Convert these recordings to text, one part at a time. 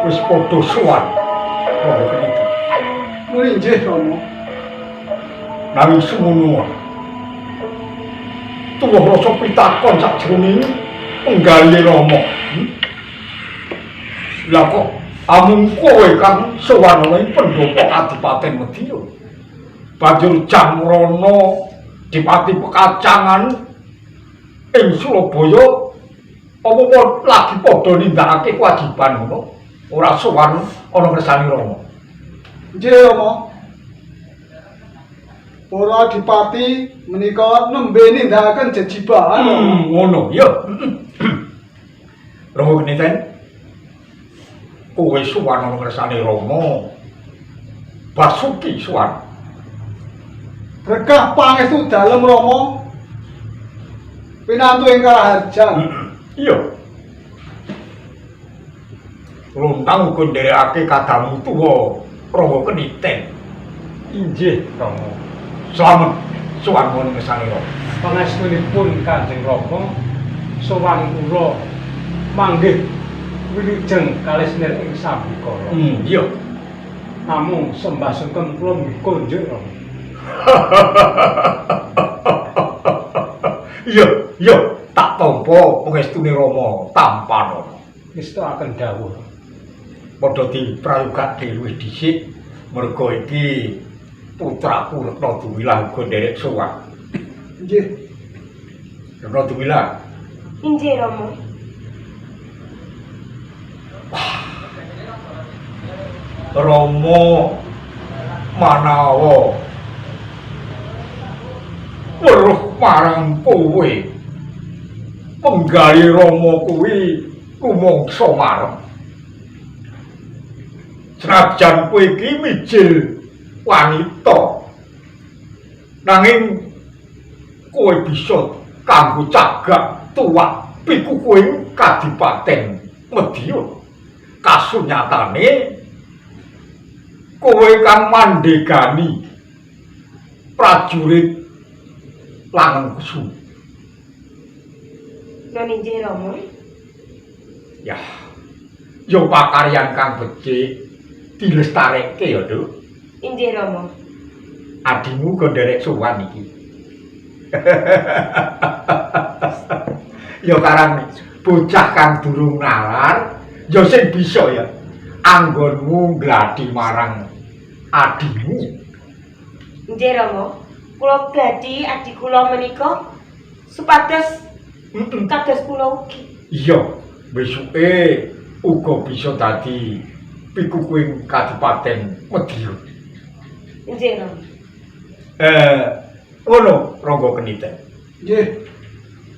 Wis padha sowan. Rangga Keniten. Nun inggih, Rama. Nanging semono. Tuwuh rasa pitakon sakjroning penggalih Rama. Lah kok amung kowe kang sowan ana ing pendopo Kadipaten Madiun. Banjur Jangrana Dipati Pekacangan ing Surabaya apa lagi padha nindakake kewajiban ngono? Ora sowan ana ngersani Rama. Nggih, Rama. Para dipati menika nembe nindakaken jejibahan. Ngono, ya. Rama Keniten. Kowe sowan ana ngersane Rama. Basuki sowan. Berkah pangestu dalem Rama. Pinantu ing karaharjan. Iya. Luntang uga nderekake kadamu tuwa Rangga Keniten. Inggih, Rama. Slamet sowan ana ngersane Rama. Pangestunipun Kanjeng Rama sowan kula manggih wilujeng kalisnir ing sambikala. Iya. Namung sembah sungkem kula nggih konjuk, Rama. Iya, iya, tak tampa pangestune Rama tampanana. Ngestakaken dawuh. Padha diprayogake luwih dhisik merga iki putraku Retna Dumilah uga nderek sowan. Nggih. Retna Dumilah. Inggih, Rama. Rama manawa weruh marang kowe. Penggalih Rama kuwi rumangsa marem. Senajan kowe iki mijil wanita, nanging kowe bisa kanggo cagak tuwak pikukuhing Kadipaten Madiun. Kasunyatane kowe kang mandhegani prajurit Langen Kusuma. Nun inggih, Rama. Ya, ya pakaryan kang becik dilestarekke ya, Nduk. Inggih, Rama. Adimu uga nderek sowan iki. Ya karang bocah kang durung nalar, ya sing bisa ya anggonmu gladi marang adimu. Inggih, Rama. Kula gladi adi kula menika supados kados kula ugi. Iya, besuke uga bisa dadi pikukuhing Kadipaten Madiun. Inggih, Rama. Ngono Rangga Keniten. Nggih.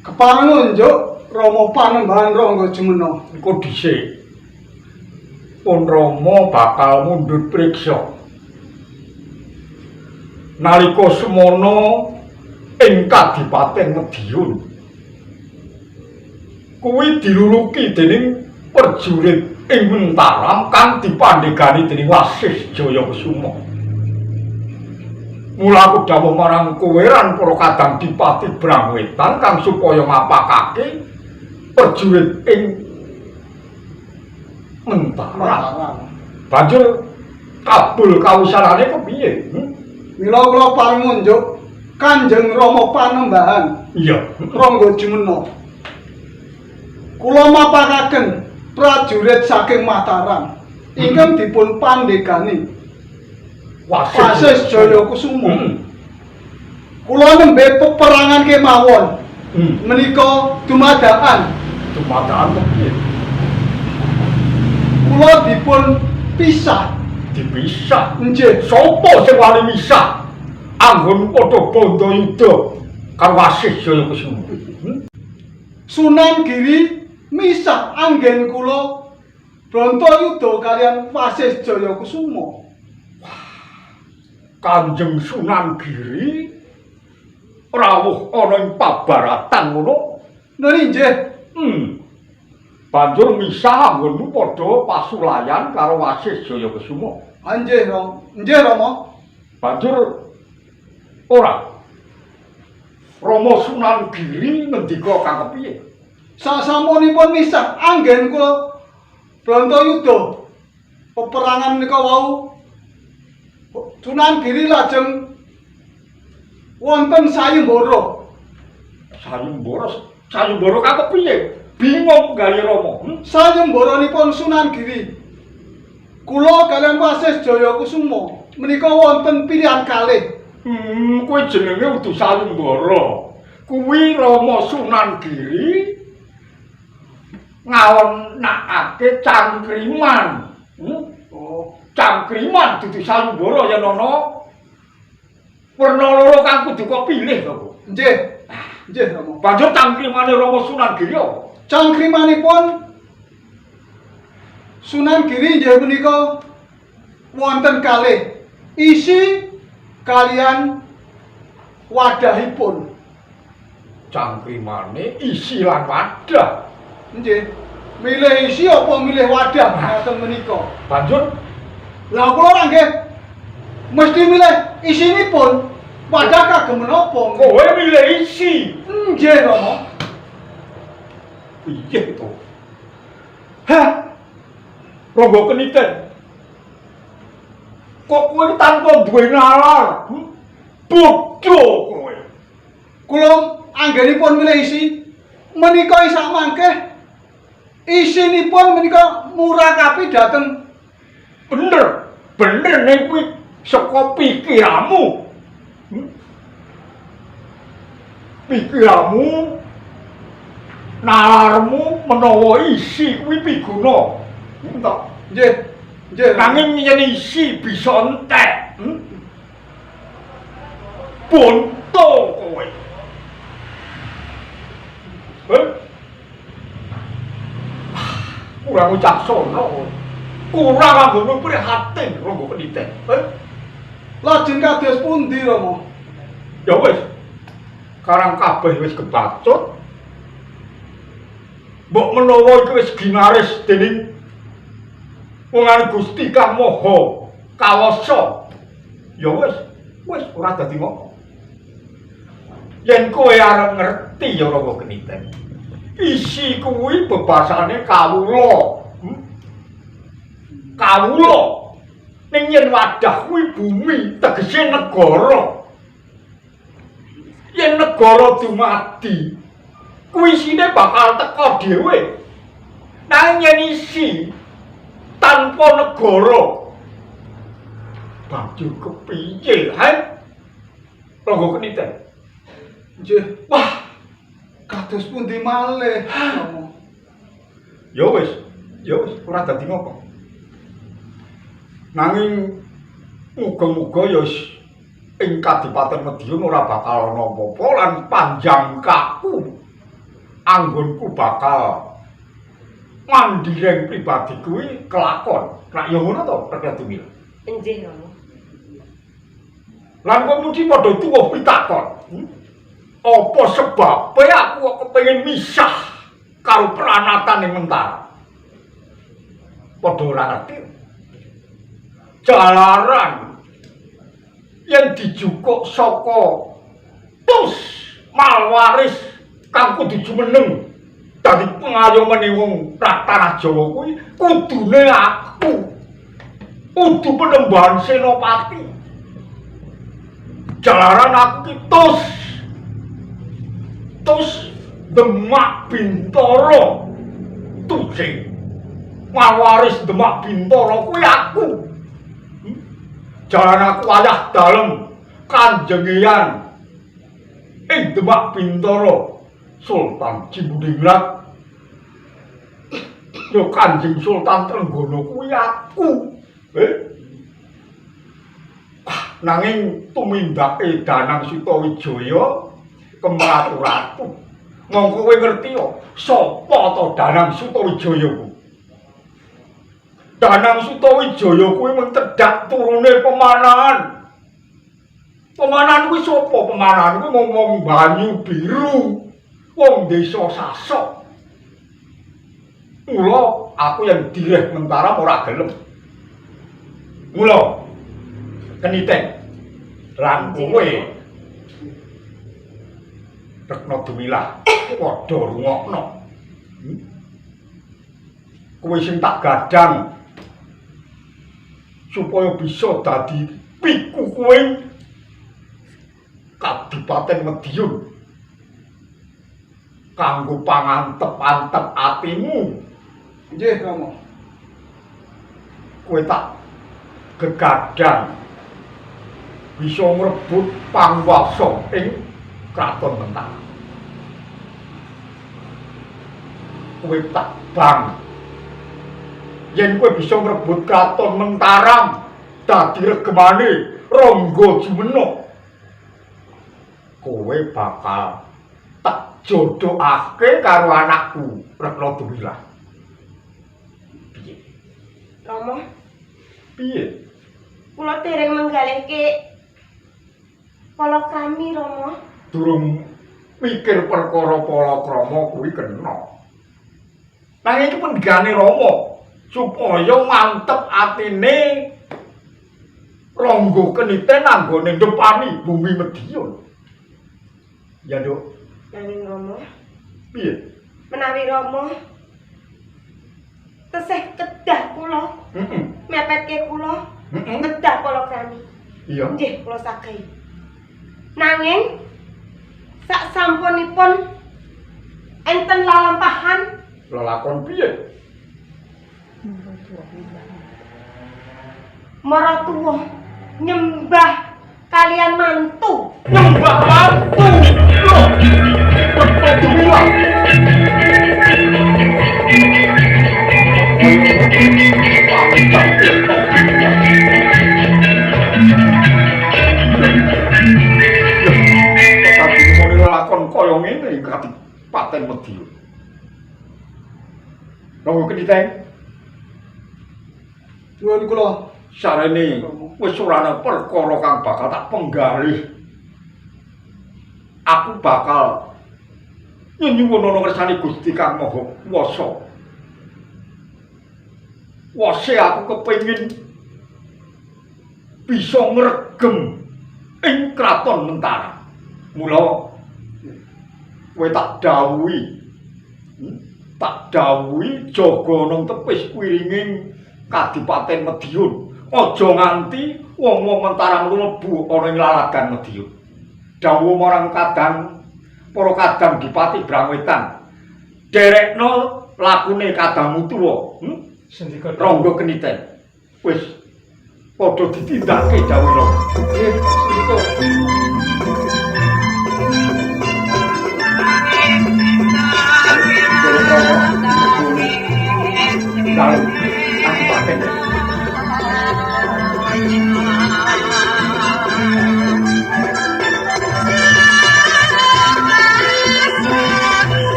Kepareng ngunjuk Rama Panembahan Rangga Jumena. Engko dhisik. Pun Rama bakal mundhut priksa. Nalika semana ing Kadipaten Madiun kuwi diluluki dening prajurit ing Mentaram kang dipandhegani dening Wasis Jaya Kusuma. Mula aku dawuh marang kowe lan para kadang Dipati Brangwetan kang supaya mapakake prajurit ing Mentaram. Banjur kabul kawusanane kepiye? Mila kula pareng ngunjuk Kanjeng Rama Panembahan. Iya, Rangga Jumena. Kula mapakaken prajurit saking Mataram ingkang dipun pandhegani Wasis Jaya Kusuma. Kula nembe peperangan kemawon. Menika dumadakan. Dumadakan kepiye? Kula dipun pisah. Dipisah. Nggih. Sopo sing wani misah? Anggon padha bandayuda karo Wasis Jaya Kusuma. Sunan Giri misah anggen kula Bantayuda kalian Wasis Jaya Kusuma. Kanjeng Sunan Giri rawuh ana ing pabaratan ngono. Nun inggih. Banjur misah anggonmu padha pasulayan karo Wasis Jaya Kusuma. Nggih, Rama. Nggih, Rama. Banjur ora Rama Sunan Giri ngendika kang kepiye? Sasampunipun misah anggen kula Bantayuda Peperangan menika wau Sunan Giri lajeng wonten sayembara. Sayembara, sayembara kang kepiye? Bingung gawe Rama. Sayembaranipun Sunan Giri. Kula kaliyan Wasis Jaya Kusuma menika wonten pilihan kalih. Kuwi jenenge udu sayembara. Kuwi Rama Sunan Giri ngawonakake cangkriman. Oh, Cangkriman dudu sayembara yen ana werna loro kang kudu kok pilih to. Nggih. Nggih, Rama. Banjur cangkrimane Rama Sunan Giri apa? Cangkrimanipun Sunan Giri inggih punika wonten kalih isi kaliyan wadahipun. Cangkrimane isi lan wadah. Nggih. Milih isi apa milih wadah ngaten menika. Banjur Lah kula ora nggih mesti milih isinipun. Wadah kagem menapa? Kowe milih isi. Nggih, Rama. Piye to? Hah? Ronggo Keniten. Kok kowe tanpa duwe nalar? Bodho kowe. Kula anggenipun milih isi menika isak mangke isinipun menika murakapi dhateng Bener, bener ning kuwi saka pikiranmu. Pikiranmu, nalarmu menawa isi kuwi piguna. To? Nggih. Nggih. Nanging yen isi bisa entek. Bonto kowe. Eh? Kurang wicaksana kowe. Kurang anggonmu prihatin Ronggo Keniten. Eh? Lajeng kados pundi, Rama? Ya wis. Karang kabeh wis kebacut. Mbok menawa iki wis ginaris dening wong Gusti Kang Maha Kawasa. Ya wis, wis ora dadi ngopo. Yen kowe arep ngerti ya Ronggo Keniten. Isi kuwi bebasane kawula. Kawula. Ning yen wadah kuwi bumi, tegese negara. Yen negara dumadi, kuwi isine bakal teka dhewe. Nanging yen isi tanpa negara, banjur kepiye, he? Ronggo Keniten. Nggih. Wah, Kados pundi malih, Rama? Ya wis, ya wis ora dadi ngopo. Nanging muga-muga ya wis ing Kadipaten Madiun ora bakal ana apa-apa lan panjangkaku anggonku bakal mandireng pribadi kuwi kelakon. Rak ya ngono to, Rekna Dumila? Nggih, Rama. Lan kowe mesti padha tuwuh pitakon. Apa sebabe aku kok kepengin misah karo pranatan ing Mentara? Padha ora ngerti. Jalaran yen dijukuk saka tus malwaris kang kudu jumeneng dadi pengayomane wong tanah Jawa kuwi kudune aku kudu penembahan senopati. Jalaran aku ki tus tus Demak Bintara tuse malwaris Demak Bintara kuwi aku. Jalan aku ayah dalem kanjengian ing Demak Bintara Sultan Jimudingrat yo Kanjeng Sultan Trenggono kuwi aku. Nanging tumindake Danang Sutawijaya kemratu-ratu. Mongko kowe ngerti yo sapa to Danang Sutawijaya kuwi? Danang Sutawijaya kuwi mung tedhak turune pemanahan. Pemanahan kuwi sapa? Pemanahan kuwi mung wong banyu biru, wong desa Sasok. Mula aku yang direh Mentara ora gelem. Mula Keniten lan kowe Rekna Dumilah padha rungokno. Kowe sing tak gadang Supaya bisa dadi pikukuhing Kadipaten Madiun. Kanggo pangantep-antep atimu. Nggih, Rama. Kowe tak gegadang bisa ngrebut panguwasa ing Kraton Mentaram. Kowe tak bang. Yen kowe bisa ngrebut Kraton Mentaram dadi regemane Rangga Jumena, kowe bakal tak jodhokake karo anakku Retna Dumilah. Piye? Rama, Piye? Kula dereng menggalihke palakrami, Rama. Durung mikir perkara palakrama kuwi kena. Nanging iki penggane Rama supaya mantep atine Rangga Keniten anggone ndepani bumi Madiun. Ya, Nduk. Nanging Rama, Piye? Menawi Rama tesih kedah kula, mepetke kula, kedah palakrami. Iya. Nggih, kula sagahi. Nanging sak sampunipun enten lalampahan. Lelakon piye? Maratuwa nyembah kalian mantu. Nyembah mantu. Loh, Retna Dumilah. Tetapi muni lelakon kaya ngene ing Kadipaten Madiun. Rangga Keniten, Nyuwun kula. Sarene wis ora ana perkara kang bakal tak penggalih. Aku bakal nyuwun ana ngersane Gusti Kang Maha Kuwasa. Wase aku kepengin bisa ngregem ing Kraton Mentara. Mula kowe tak dawuhi, tak dawuhi jaga nang tepis kuwiringing Kadipaten Madiun. Aja nganti wong-wong Mentaram mlebu ana ing laladan Madiun. Dawuh marang kadang para kadang Dipati Brangwetan. Derekno lakune kadangmu tuwa, Sendika Rangga Keniten. Wis padha ditindakake dawuh Rangga. Nggih, sendika.